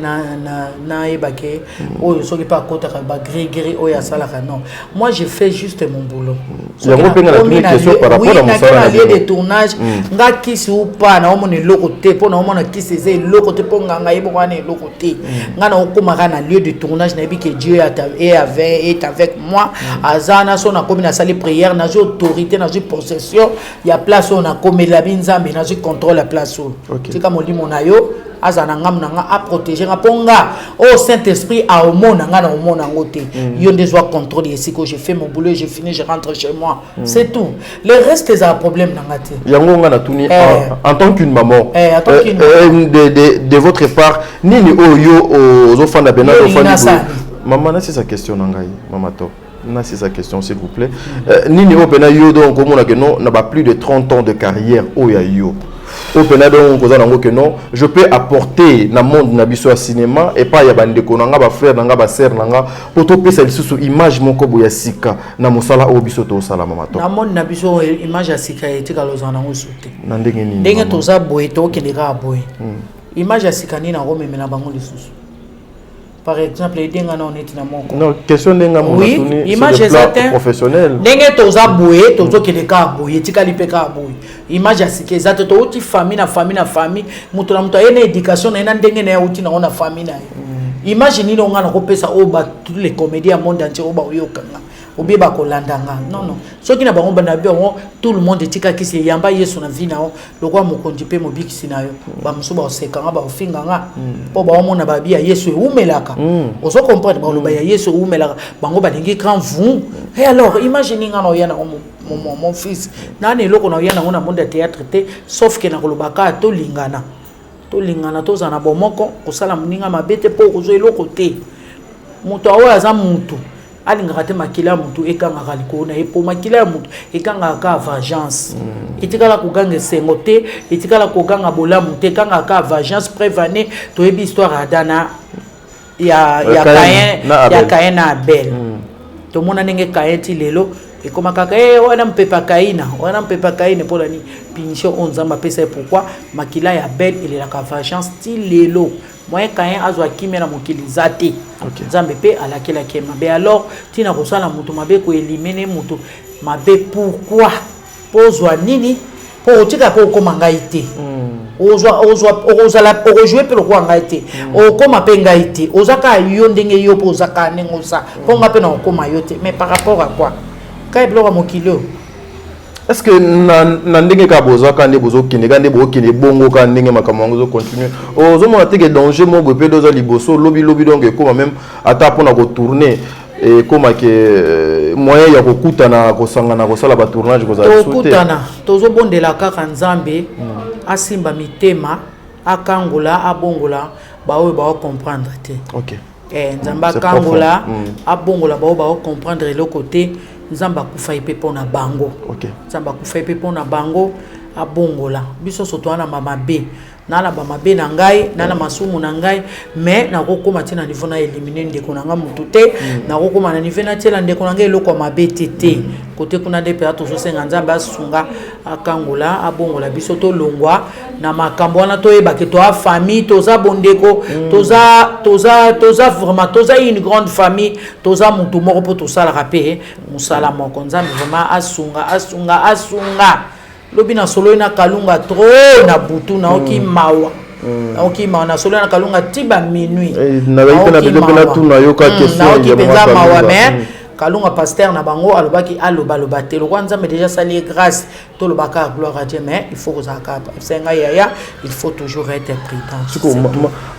Nayeba ke oyo soki mpe akɔtaka bagrigri oyo asalaka, non, moi je fais juste mon boulot. Yango mpe nga natuni question par rapport na mosala na lieu de tournage. Nga kisi upa naomona eloko te, mpo naomona kisi eza eloko te, mpo nganga ye moko wana eloko te. Nga naokomaka na lieu de tournage, nayebi ke Dieu est avec moi, aza na so. Nakomi, nasali prière, nazwi autorité, nazwi possession ya place oyo nakomela bi Nzambe, nazwi contrôle ya place oyo. Tika molimo na yo aza na ngambu na nga, aprotege nga, mpo nga oyo Saint Esprit aomona nga na omona yango te. Yo nde zwa contrôle esika. Je fais mon boulot, je finis, je rentre chez moi, c'est tout. Le reste ezala problème na nga te. Yango nga natuni en tant qu'une maman, en tant qu'une de votre part, nini oyo yo ozofanda pena? Mama, nasisa question na ngai. Mama Top, nasisa question, s'il vous plaît. Nini oyo mpena yo donc omonake non, na ba plus de 30 ans de carrière oyo ya yo, oyo mpena donc oza nango ke non, je peux apporter na monde na biso ya cinéma, epai ya bandeko na nga, bafrère na nga, basœur na nga, mpo topesa lisusu image moko boye ya sika na mosala oyo biso tosala, Mama Top? Na monde na biso, image ya sika etikala ozala nango su te. Na ndenge nini? Ndenge toza boye, tokende kaka boye. Image ya sika nini akomemela bango lisusu? Par exemple, edenga na oneti na moko. Non, question ndenge Oui, image eza te. Professionnel. Ndenge toza boye, tozokende kaka boye, etikali mpe kaka boye. Image ya sika eza te. Touti famille na famille na famille, moto na moto aye na éducation na ye, na ndenge na ye auti nango na famille na ye. Image nini onga nakopesa oyo tous les comédiens ya monde entier oyo baoyokanga? Obie bakolanda nga. Non, non, soki na bango banda bango, tout le monde etika kisi, eyamba Yesu na vie na yo lokola mokonzi mpe mobikisi na yo. Bamosusu baoseka nga, baofinga nga, mpo baomona babi ya Yesu ewumelaka. Ozo comprendre? Baloba ya Yesu ewumelaka, bango balingi grand vous. Et alors imagine nga na oya nango, mon fils, nani eloko na oya nango na monde ya théâtre te, sauf ke na koloba kaka tolingana, tolingana, tozala na bomoko. Kosala moninga mabe te, mpo okozwa eloko te. Moto oyo aza mutu alingaka te, makila ya motu ekangaka likolo na ye, mpo makila ya motu ekangaka kaka vengeance. Etikala koganga esengo te, etikala koganga bolamu te, ekangaka kaka vengeance. Preuve ane, toyebi histoire ya Adana, ya Caïn, ya Caïn na Abel. Tomona ndenge Caïn ti lelo ekoma kaka e wana mpepa Kaina, wana mpepa Kaina. Mpona nini? Punition oyo Nzambe apesa ye. Pourquoi? Makila ya Abel elelaka vengeance ti lelo. Moyen Caïn azwa kimia na mokili eza te. Nzambe mpe alakelaki ye mabe. Alors ntina kosala moto mabe, koéliminer moto mabe, pourquoi? Mpo ozwa nini? Mpo otika mpe okóma ngai te, ozala okojouer mpe lokola ngai te, okóma mpe ngai te. Oza kaka yo ndenge yo mpe oza kaka ndenge oza, mpo nga mpe na okóma yo te. Mais par rapport à quoi? Kaka biloko ya mokili oyo. Est ce que na ndenge kaka bozwaka nde bozokende, kaka nde bokende bongo, kaka ndenge makambo yango ezocontinue, ozomona te ke danger moko boye mpe doza liboso lobi lobi? Donc ekóma même ata mpona kotourner, ekóma ke moyen ya kokutana, kosangana, kosala batournage kozala lisusu te. Tokutana, tozobondela kaka Nzambe asimba mitema, akangola, abongola baoyo baocomprendre te. Nzambe akangola, abongola baoyo baocomprendre eloko te. Nzambe akufai mpe mpo na bango. Nzambe akufai mpe mpo na bango, abongola biso. So toza na bamabe, naa na bamabe na ngai, naa na masumu na ngai, mais nakokóma ti na niveau na éliminer ndeko na ngai motu te. Nakokóma na niveau natiela ndeko na ngai eloko ya mabe te te. Kote kuna nde mpenza tozosenga Nzambe asunga, akangola, abongola biso, tolongwa na makambo wana. Toyebake toa famille, toza bondeko, toza vraiment, toza une grande famille, toza motu moko, mpo tosalaka mpe mosala moko. Nzambe vraiment asunga, asunga, asunga. Lobi nasololi na Kalunga trop na butu, naoki mawa, naoki mawa. Nasololi na Kalunga ti baminuit. Naoki mpenza mawa. Mais Kalunga, pasteur na bango, alobaki alobaloba te. Lokwa Nzambe déjà asali ye grâce, tolobaka gloire à Dieu, mais il faut kozala kaka esenga yaya, il faut toujours être prudent. Siko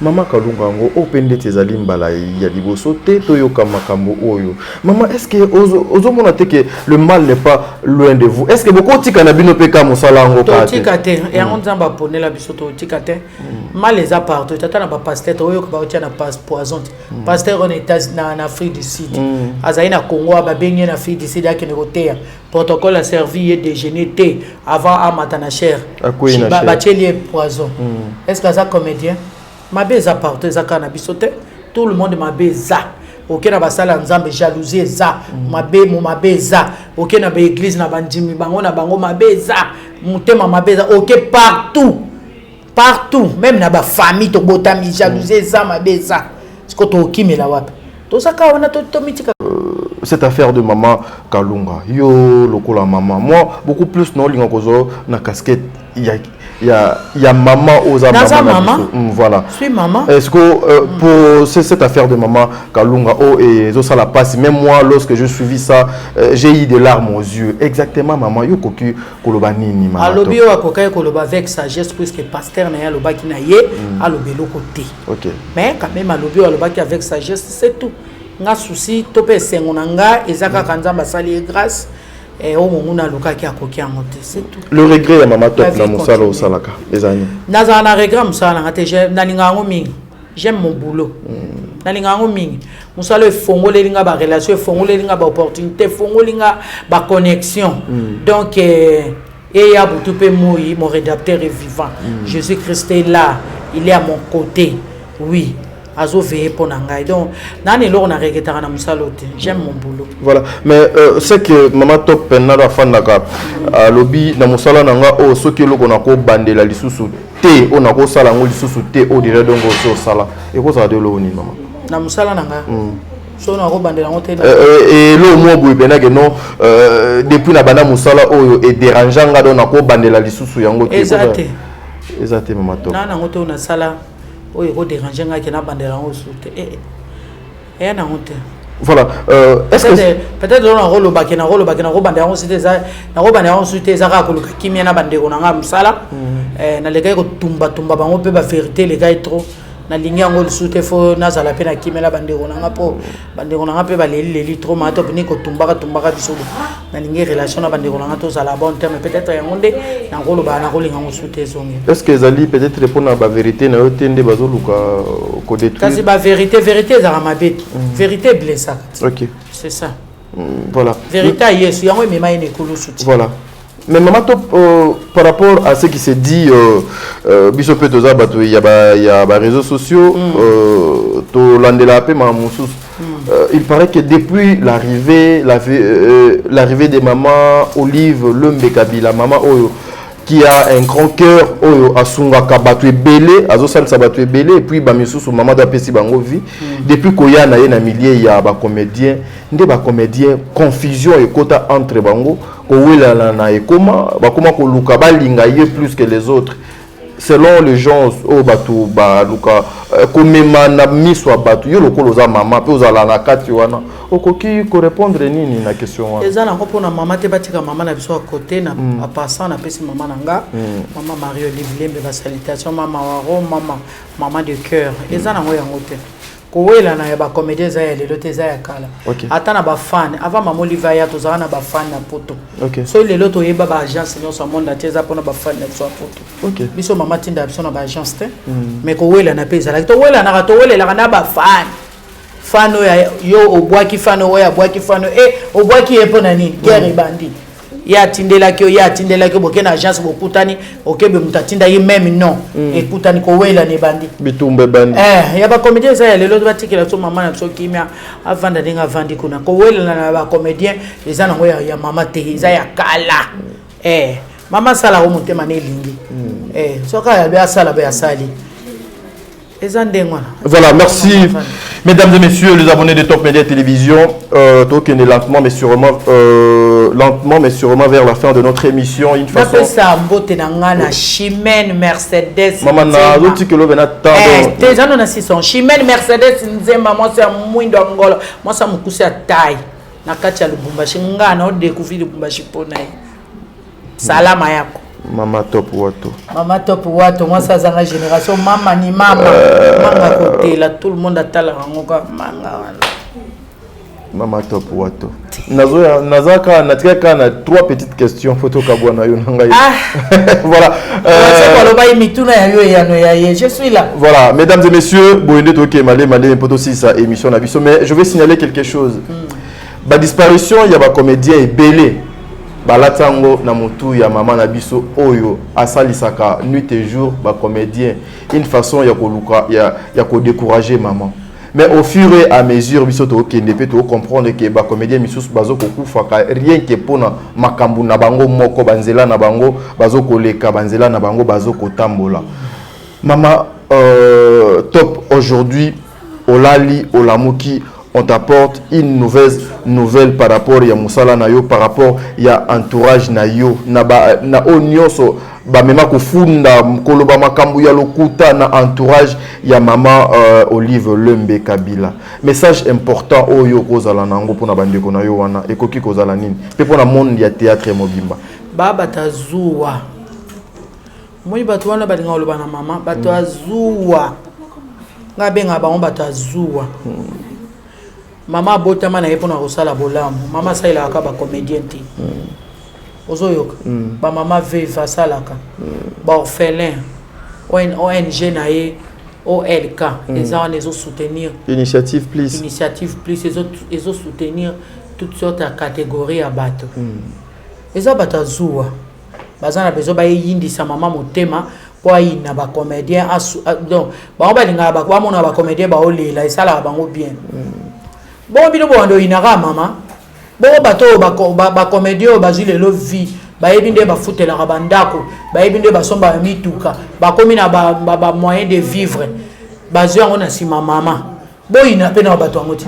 mama Kalunga yango oyo mpe ndeti ezali mbala ya liboso te toyoka makambo oyo. Mama, est ce que ozomona te que le mal n'est pas loin de vous? Est ce que bokotika na bino mpe ka mosala yango? Totika te. Yango Nzambe aponela biso, totika te. Mal eza partout. Tata na bapasteur, toyoka baotia na poison te. Pasteur oyo na Afrique du Sud, azali na Congo, babengi ye na Afrique du Sud, akende koteya. Protocole aservi ye déjeuner te avant amata na chaire, batieli ye poison. Est ce que aza comédien? Mabe eza partout, eza kaka na biso te. Tout le monde, mabe eza. Oke na basala ya Nzambe, jalousie eza, mabe mo mabe eza. Oke na baéglise, na bandimi bango na bango, mabe eza, motema mabe eza. Oke partout, partout, même na bafamille tobotami, jalousie eza, mabe eza. Siko tokimela wapi? Toza kaka wana, tomitika. Cette affaire de maman Kalunga, yo lokola maman, moi beaucoup plus naolinga kozwa na casquette ya maman oza. Naza maman. Voilà. Suis maman. Est-ce que pour cette affaire de maman Kalunga, oh, et ça la passe, même moi, lorsque je suivi ça, j'ai eu des larmes aux yeux. Exactement, maman, yo koki koloba nini, maman? Alobi oyo akokaki koloba avec sagesse, puisque pasteur na ye alobaki na ye alobi eloko te. Mais quand même alobi oyo alobaki avec sagesse, c'est tout. Nga souci to mpe esengo na nga eza kaka Nzambe asali ye grâce. Oyo monguna alukaki, akoki yango te, c'est tout. Le regret ya mama Top na mosala osalaka eza nini? Nazala na regret mosala na nga te. Nalinga yango mingi, j'aime mon boulot. Nalinga yango mingi. Mosala efongoleli nga barelation, efongoleli nga baopportunité, efongoli nga baconnexion. Donc eya butu mpe moi, mon rédempteur est vivant. Jésus Christ est là, il est à mon côté, oui, azoveiller mpo na ngai. Donc nani eloko na regrettaka na mosala te, j'aime mon boulot. Voilà, mais c'est que mama Top nano afandaka, alobi na mosala na nga oyo, soki eloko nakobandela lisusu te, oyo nakosala yango lisusu te, oyo déjà donc osi osala, ekozala de eloko nini, mama? Na mosala na nga, so nakobandela yango te. Eloko moko boye penake non, depuis na banda mosala oyo edérange nga, donc nakobandela lisusu yango te. Eza te. Eza te, mama Top? Na nango te. Oyo nasala oyo ekodérange ngai ke nabandela yango su te, eya nango te. Voilà. Est-ce que peut-être oyo nakolobaki, nakolobaki, nakobanda yango site, eza nakobanda yango suite, eza kaka koluka kimia na bandeko na ngai mosala. Nalekaki kotumbatumba bango mpe bavérité elekaki trop. Nalingi yango lisusu te. Fo nazala mpe na kimia na bandeko na nga, mpo bandeko na nga mpe baleli-leli trop. Maa to pini kotumbaka tumbaka biso. Nalingi relation na bandeko na nga tozala bon terme. Peut-être yango nde nakoloba, nakolinga yango su te, ezongi. Est ce que ezali peut-être mpona bavérité na yo te nde bazoluka kodétruire? Kasi bavérité, vérité ezalaka mabe te. Vérité eblessaka te. C'est ça. Voilà. Vérité ya Yesu, yango emema ye na ekulusu ti. Voilà. Mais maman Top, par rapport à ce qui s'est dit, biso pe toza bato ya ba réseaux sociaux, tolandela pe makambo mosusu. Il paraît que depuis l'arrivée de maman Olive Lembe Kabila, maman oyo qui a un grand cœur, oyo asungaka bato ebele, azosalisa bato ebele, et puis bamisusu mama do apesi bango vie. Depuis koya na ye na milieu ya bacomédien, nde bacomédien confusion ekota entre bango, kowelana na ekoma, bakoma koluka balinga ye plus que les autres, selon les gens oyo bato baluka komema na miso ya bato. Yo lokola oza mama mpe ozala na kati wana, okoki korépondre nini na question wana? Eza nango mpona mama te. Batika mama na biso ya côté na mm. Passant, napesi mama na nga, mama Marie Olive Lembe, basalutation. Mama waro, mama, mama de cœur. Eza nango yango te. Kowelana ya bacomédien eza ya lelo te, eza ya kala. Ata na bafan avant mama Olive aya, tozala na bafan na poto. So lelo toyeba baagence nyonso ya monde entier, eza mpona bafan na biso ya poto. Biso mama tinda biso na baagence te. Mais kowelana mpe ezalaki, towelanaka, towelelaka na bafan. Fan oyo yo obwaki, fan oyo abwaki fan oyo, e obwaki ye mpo na nini? Guerre ebandi. Ye atindelaki yo, ye atindelaki yo, boke na agence, bokutani, okebe moto atindaki même non. Ekutani, kowelana ebandi. Bitumba ebandi. Ya bacomédien eza ya lelo. Batikela biso mama na biso kimia, avanda ndenge avandi kuna. Kowelana na bacomédien eza nango ya mama te, eza ya kala. Mama asalako motema na elingi. Soki ayabi asala boye, asali, eza ndenge wana. Voilà, merci. Mesdames et messieurs, les abonnés de Top Media Télévision, tokende lentement mais sûrement, lentement mais sûrement vers la fin de notre émission. Une façon. Napesa mbote na nga na Chimène Mercedes. Maman na zotikelo bena tando. Te, eza no na 600. Chimène Mercedes Nzemba, mwasi ya mwindo ya ngolo, mwasi ya mokuse ya taille na kati ya Lubumbashi. Nga na odécouvrir Lubumbashi mpo na ye. Salama yako. Mama Top Wato. Mama Top Wato, mwasi azanga génération, mama ni mama. Manga kotela, tout le monde atalaka yango kaka manga wana. Mama Top Wato. Nazo naza ka natika ka na trois petites questions, photo kabwa na yo na ngai. Ah. Voilà. Aloba mituna ya yo, eyano ya ye. Je suis là. Voilà, mesdames et messieurs, boyende toke malé malé poto sa émission na biso, mais je vais signaler quelque chose. Ba disparition ya ba comédien ebele, balati yango na motu ya mama na biso oyo asalisaka nuit et jour bacomédien, une façon ya koluka ya kodécourager maman. Mais au fur et à mesure biso tokende mpe tocomprendre ke bacomédien misusu bazokokufaka rien ke mpona makambo na bango moko, banzela na bango bazokoleka, banzela na bango bazokotambola. Mama Top, aujourd'hui olali, olamuki, on t'apporte une mauvaise nouvelle par rapport ya mosala na yo, par rapport ya entourage na yo, na ba na oyo nyonso bamema kofunda, koloba makambo ya lokuta na entourage ya mama Olive Lembe Kabila. Message important oyo kozala nango mpona bandeko na yo wana ekoki kozala nini, mpe mpona monde ya théâtre mobimba? Babata zuwa. Moi, bato wana balinga koloba na mama, bato ya zuwa, ngai abengaka bango bato ya zuwa. Mama abotama na ye mpona kosala bolamu. Mama asalelaka kaka bacomédien te. Ozoyoka, bamama veuve asalaka, baorphelin, ONG na ye OLK eza wana, ezosoutenir. Initiative Plus. Initiative Plus ezosoutenir toutes sortes ya catégorie ya bato. Eza bato ya zuwa, baza na besoin bayeyindisa mama motema mpo ayina bacomédien. Donc bango balingaka bamona bacomédien baolela, esalaka bango bien. Bongo bino bowanda oyinaka mama. Bongo bato oyo bacomédien oyo bazwi lelo vie, bayebi nde bafutelaka bandako, bayebi nde basombaka mituka, bakomi na bamoyen de vivre, bazwi yango na nsima mama. Boyina mpe na bato yango te,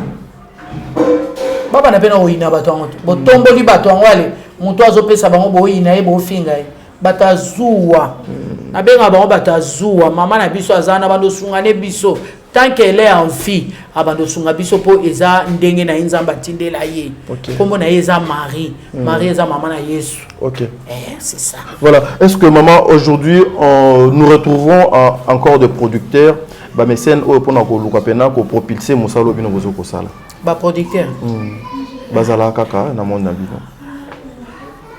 babanda mpe na koyina bato yango te. Botomboli bato yango, ale moto azopesa bango, boyina ye, bofinga ye. Bato azuwa, nabengaka bango bato azuwa. Mama na biso aza na bando osungane biso. Tant qu'elle est en vie, abando sunga biso po eza ndenge na ye Nzambe atindela ye. Kombo na ye eza Marie. Marie eza mama na Yesu. Eh, c'est ça. Voilà. Est-ce que maman, aujourd'hui, nous retrouvons encore des producteurs, ba mécènes oyo mpona koluka mpena kopropulser mosala oyo bino bozo kosala? Baproducteur? Bazala kaka na monde na bino?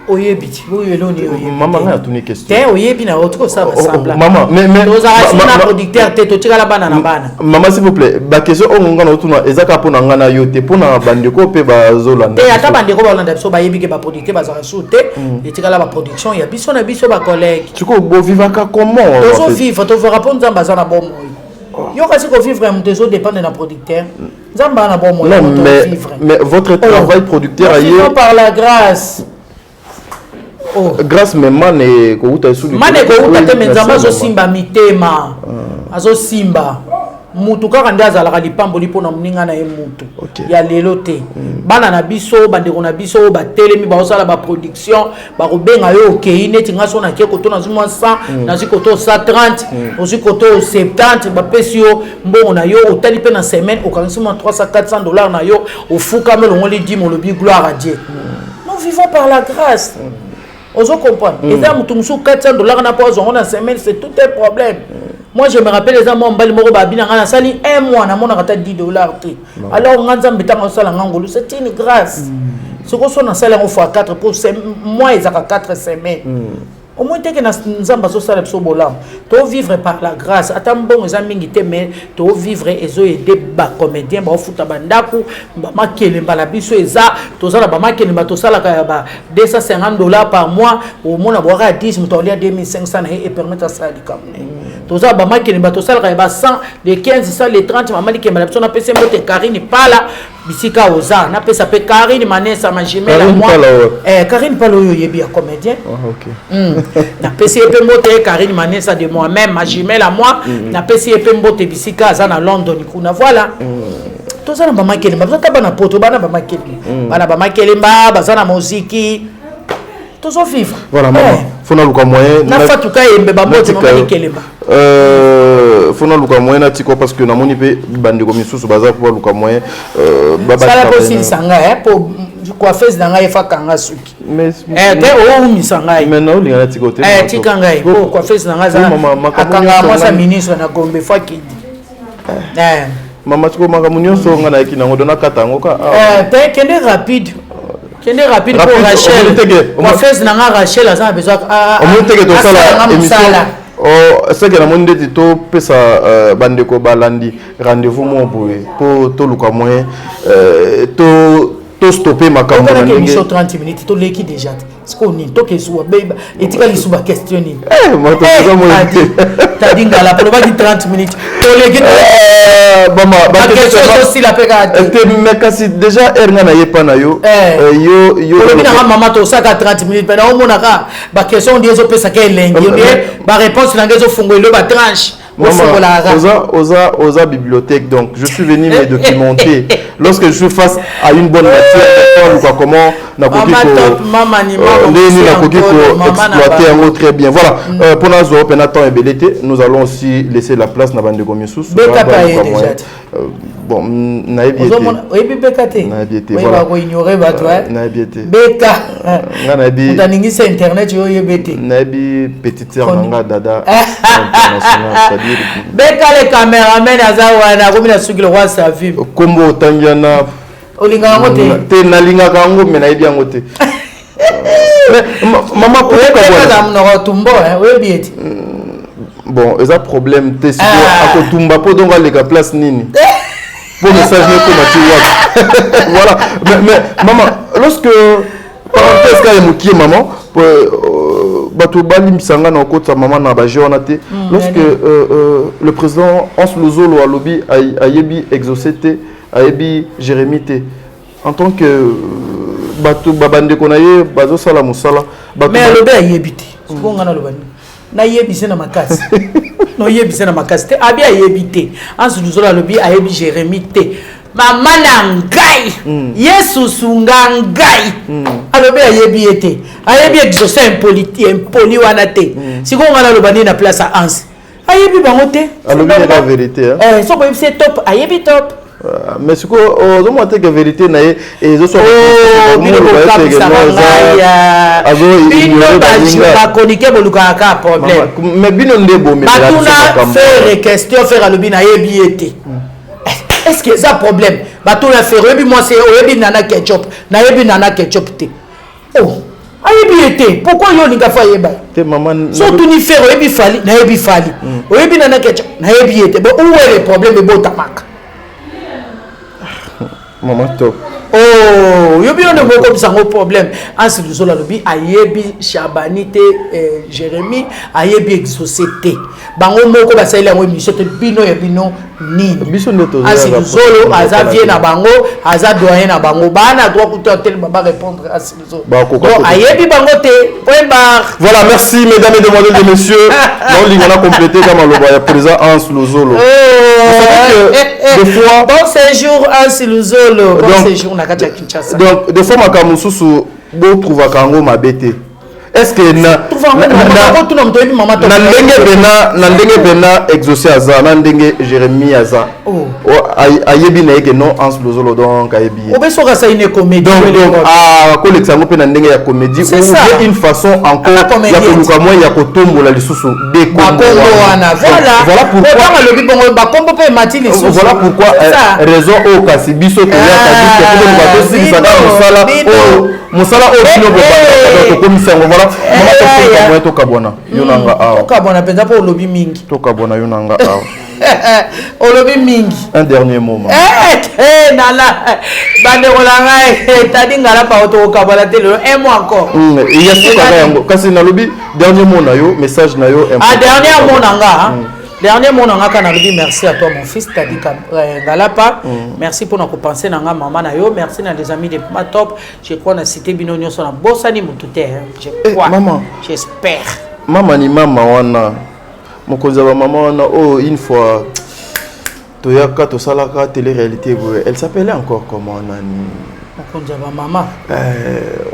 Oyebi ti oyo eloni oyebi. Mama, ngai atuni question. Te, oyebi na otuki osala basembla. Mama, mais tozalaka soki na producteur te, totikala bana na bana. Mama, s'il vous plaît, baquestion oyo ngai na otuna eza kaka mpona ngai na yo te, mpona bandeko mpe bazolanda. Te, ata bandeko balanda biso bayebi ke baproducteur bazalaka su te. Etikala baproduction ya biso na biso bacollègue. Sikoyo bovivaka comment? Tozovivre, tovivaka mpo Nzambe aza na bomoi. Yo kasi kovivre ya moto ezodépendre na producteur. Nzambe aza na bomoi. Non, mais votre travail producteur aye. Par la grâce. Oh. Grâce, mais mane kouta esu. Mane kouta te, mais Nzambe azosimba mitema, azosimba mutu kaka nde azalaka lipamboli mpona moninga na ye mutu ya lelo te. Bana na biso, bandeko na biso oyo batelemi, baosala baproduction, bakobenga yo, okei neti nga so nake koto, nazwi mwa 100, nazwi koto 130, ozwi koto 70, bapesi yo mbongo na yo, otali mpe na semaine okangisi mwa 300, 400 dollars na yo, ofukami, olongoli dime, olobi gloire à Dieu. Nous vivons par la grâce. Ozo comprendre? Eza motu mosusu 400 dollars na mpo azwango na semaine, c'est tout un problème. Moi, je me rappelle, eza mwa mobali moko babi na ngai, nasali un mois, namonaka ata 10 dollars te. Alors nga Nzambe ntango asala nga ngolu, c'est une grâce. Sikoyo so nasali yango fois 4 po mois ezaka 4 semaines, omoi teke na Nzambe azosala biso bolamu. Tovivre par la grâce. Ata mbongo eza mingi te, mais tovivre, ezoaider bacomédien, baofuta bandako, bamakelemba na biso eza, toza na bamakelemba tosalaka ya ba 250 dollars par mois. Omona bwaka ya 10, moto aolia 2500 na ye, epermettre asala likambo na ye. Toza na bamakelemba tosalaka ya ba 100, le 15, 100, le 30. Mama likemba na biso, napesi mbote Karine Pala bisika oza, napesa mpe Karine Manesa majimela. Moi, Karine Pala oyo oyebi ya comédien. Ah, okay. Napesi ye mpe mbote, Karine Manesa de moi-même, ma jumelle à moi. Napesi ye mpe mbote bisika aza na London kuna. Voilà. Toza na bamakelemba, toza ta bana poto, bana bamakelemba, bana bamakelemba baza na moziki, tozovivre. Voilà, mama, faut naluka moyen. Nafatuka yembe bambote, mama likelemba. Faut naluka moyen natika parce que namoni mpe bandeko misusu baza po baluka moyen. Sala mpo osilisa ngai, po coiffeuse na ngai efakanga suki te, oumisa ngai. Olinga natika te? Tika ngai po coiffeuse na ngai akangaka mwasa ministre na Gombe, fo akindi. Mama, siko makambo nyonso ngai nayeki nango, do nakata yango ka. Te, kende rapide, kende rapide po Rachel, coiffeuse na nga Rachel aza na besoin. Omoni teke tosala émission seke namoni ndeti topesa bandeko balandi rendez-vous moko boye mpo toluka moyen tostoppe makambo na ndenge 30 minutes toleki déjà te. Sikoyo nini tokezuwa etika lisusu baquestion nini? Tadi ngala polobaki 30 minutes, toleki, baquestion ezosila mpe kaka te. Mais kasi déjà heure nga nayepa na yo. Olobi nanga mama tosaka 30 minutes, mpe naomonaka baquestion ndi ezopesaka elengi, baréponse nanga ezofungola elo batranche. Oza, oza, oza bibliothèque, donc je suis venu me documenter. Lorsque je suis face à une bonne matière, quoi, comment nakoki ndenge nakoki ko-exploiter yango très bien. Voilà, mpona azwa mpena temps ebele te, nous allons aussi laisser la place na bandeko misusu. Bon, nayebi ete oyebi beka te. Nayebi ete. Oyeba koignore bato. Nayebi ete. Beka. Nga nayebi. Moto aningisa internet, yo oyebi ete. Nayebi petite sœur na nga Dada international, c'est-à-dire Beka le cameraman aza wana, akomi na suki lokwa Savim. Kombo otangi wana. Olingaka yango te? Te, nalingaka yango, me nayebi yango te. Mama, oyebaka monoko tumbo, oyebi ete. Bon, eza problème te. Sikoyo akotumba mpo donc aleka place nini po message nekoma ti wapi? Voilà. Mais mama, lorsque, parenthèse kaka mokie, mama, bato balimbisa nga na okotisa mama na baje wana te, lorsque le président Hans Luzolo alobi ayebi Exaucé te, ayebi Jérémie te, en tant que bato babandeko na ye bazosala mosala. Mais alobi ayebi te. Sikoyo nga naloba nini? Nayebise na makasi, noyebise na makasi te. Abi ayebi te, Hans Luzolo alobi ayebi Jérémie te. Mama na ngai, Yesu sunga ngai. Alobi ayebi ye te, ayebi Exaucé impoli, impoli wana te. Sikoyo ngai naloba nini na place ya Hans? Ayebi bango te. Alobi la vérité, hein. Eh, soki oyebisi ye Top, ayebi Top. Mais sikoyo ozomona te ke vérité na ye ezobino bokamisaka ngai, bino bakonike, bolukaka kaka problème. Mais bino nde bomebatuna Ferre question, Ferre alobi nayebi ye te. Est ce que eza problème? Batuna Ferre: oyebi mwasi, oyebi Nana Ketchup? Nayebi Nana Ketchup te. Oh, ayebi ye te, pourquoi yo olinga faut ayeba? Te, mama. So otuni Ferre: oyebi Fally? Nayebi Fally. Oyebi Nana Ketchup? Nayebi ye te. Bon, où est le problème? Ebotamaka. Mama Top. Oh, yo bino nde bokomisa yango problème. Hanse Luzolo alobi ayebi Shabani te, Jérémi ayebi Exaucé te. Bango moko basaleli yango émission te. Bino ya bino nini? Biso nde. Hanse Luzolo aza vie na bango, aza doyen na bango, baa na droit kuta telema barépondre. Hanse Luzolo donc ayebi bango te, point barre. Voilà, merci mesdames, mesdemoiselles et messieurs. Naolinga na compléter kama maloba ya président Hans Luzolo. Vous savez que des fois, bon séjour, Hans Luzolo, bon séjour na kati ya Kinshasa. Donc des fois makambo mosusu botrouvaka yango mabe te. Est ce que na tuna moto oyebi mama. Na ndenge pena Exaucé aza, na ndenge Jérémie aza, ayebi na ye ke non, Hans Lozolo, donc ayebi ye. Obe soki asali ne comédie. Donc akolekisa yango mpe na ndenge ya comédie C'est ou ça. bien une façon encore Aka comédien. Ya koluka mwa ya kotombola lisusu de bakombo wana. Voilà. Voilà pourquoi. Ntango alobi bongo, bakombo mpe emati lisusu. Voilà pourquoi C'est ça. Raison oyo kasi biso toyaka juste po toluka tosilisaka Bino, mosala bino. oyo, mosala oyo bino bobandaka, tokomisa yango. Voilà, mama, tokoka moyen tokabwana, yo na nga awa. Tokabwana mpenza mpo olobi mingi. Tokabwana, yo na nga awa. Olobi mingi. Un dernier mot, mama. Eh, nala bandeko na ngai, tadi ngala pao, tokokabwana te lelo, un mois encore. Ya sukaka yango kasi nalobi dernier mot na yo, message na yo Ah, important. dernier mot na nga, hein. Dernier mot na nga kaka nalobi merci à toi, mon fils Tadi Ngalapa. Merci mpona kopenser na nga, mama na yo. Merci na les amis de Ma Top. Je crois na cité bino nyonso, na bosani motu te, hein. Je Eh, crois. Maman. J'espère. Mama ni mama wana, mokonzi ya bamama wana oyo, une fois toyaka tosalaka télé réalité boye, elle s'appelait encore comment, nani? Mokonzi ya bamama?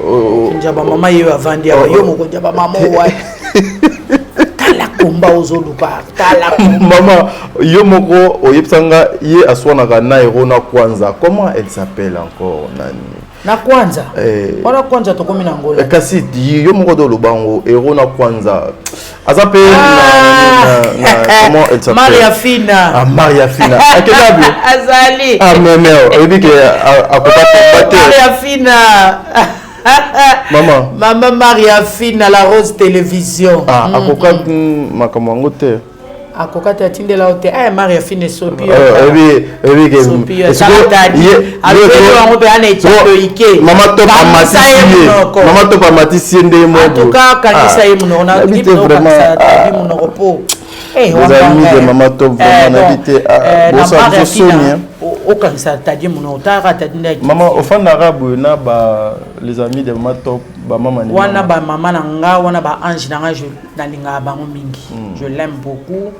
Oh, Mokonzi ya bamama ye avandi awa. Oh, Yo oh. mokonzi ya bamama owa, tala komba ozoluka, tala komba. Mama, yo moko oyebisanga ye aswanaka na hero na Kwanza. Comment elle s'appelle encore, nani? Na Kwanza? Eh. Wana Kwanza tokomi na Ngola. Kasi yo moko de oloba yango, hero na Kwanza aza mpe comment elle s'appelle? Maria Fina. Ah, Maria Fina akenda bio. Azali. Ah, mais oyebi ke akoka komba te. Maria Fina. Mama. Mama Maria Fina, la Rose Télévision. Ah, akoka makambo yango te. Akoka te, atindela yo te. Aya, Maria Fina esopi yo. Oyebi ke Sopi yo, tala. Alobeli yango mpe ana etiado ike. Mama Top Kangisa amatisi ye ye. monoko. Mama Top amatisi ye nde. En tout cas, kangisa ye monoko. Nayebi te vraiment. Nabi monoko po Les amis de Mama Top, vraiment, nayebi te, bosala biso soni, hein. Okangisa Tadi monoko, taka Tadi nde. Mama, ofandaka boye na ba les amis de Mama Top, bamama ni Wana mama. Bamama na nga wana, baange na nga, nalingaka bango mingi. Je l'aime beaucoup,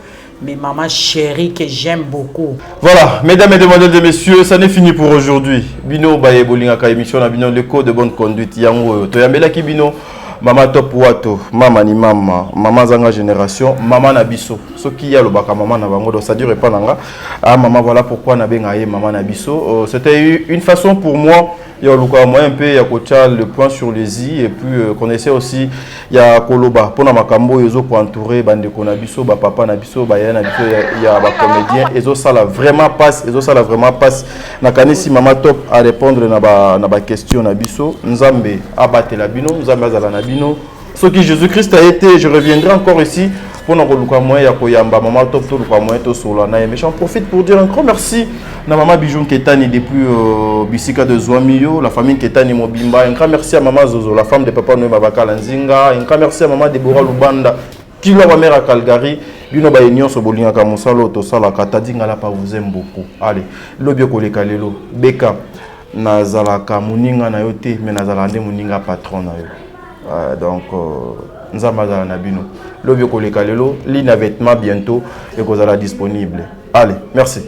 mes mamans chéries que j'aime beaucoup. Voilà, mesdames, mesdemoiselles et messieurs, ça n'est fini pour aujourd'hui. Bino baye bolingaka émission na bino, le code de bonne conduite, yango oyo. Toyambelaki bino Mama Top Wato, mama ni mama, mama zanga génération, mama na biso. Soki ya lobaka mama na bango, donc ça dure pas nanga. Ah maman, voilà pourquoi na benga ye mama na biso. C'était une façon pour moi ya luka moyen mpe ya kotia le point sur les i et puis qu'on essaie aussi ya koloba mpona makambo oyo ezokoentourer bandeko na biso, bapapa na biso, baya na biso ya bacomédien. Ezosala vraiment passe, ezosala vraiment passe. Nakanisi Mama Top à répondre na baquestion na biso. Nzambe abatela bino, Nzambe azala na bino. Soki Jésus Christ a été, je reviendrai encore ici mpona koluka moyen ya koyamba Mama Top, toluka moyen tosolola na ye. Mais j'en profite pour dire un grand merci na Mama Bijou Nketani depuis bisika de Zwamio, la famille Nketani mobimba. Un grand merci à Mama Zozo, la femme de Papa Noé Mabakala Nzinga. Un grand merci à Mama Deborah Lubanda kilo bamère à Calgary. Bino baye nyonso bolingaka mosala oyo tosalaka, Tadi Ngalapa vous aime beaucoup. Allez, lobi ekoleka lelo. Beka nazalaka moninga na yo te, mais nazalaka nde moninga patron na yo. Donc nzambe azala na bino. Lobi ekoleka lelo, ligne à vêtement bientôt ekozala disponible. Allez, merci.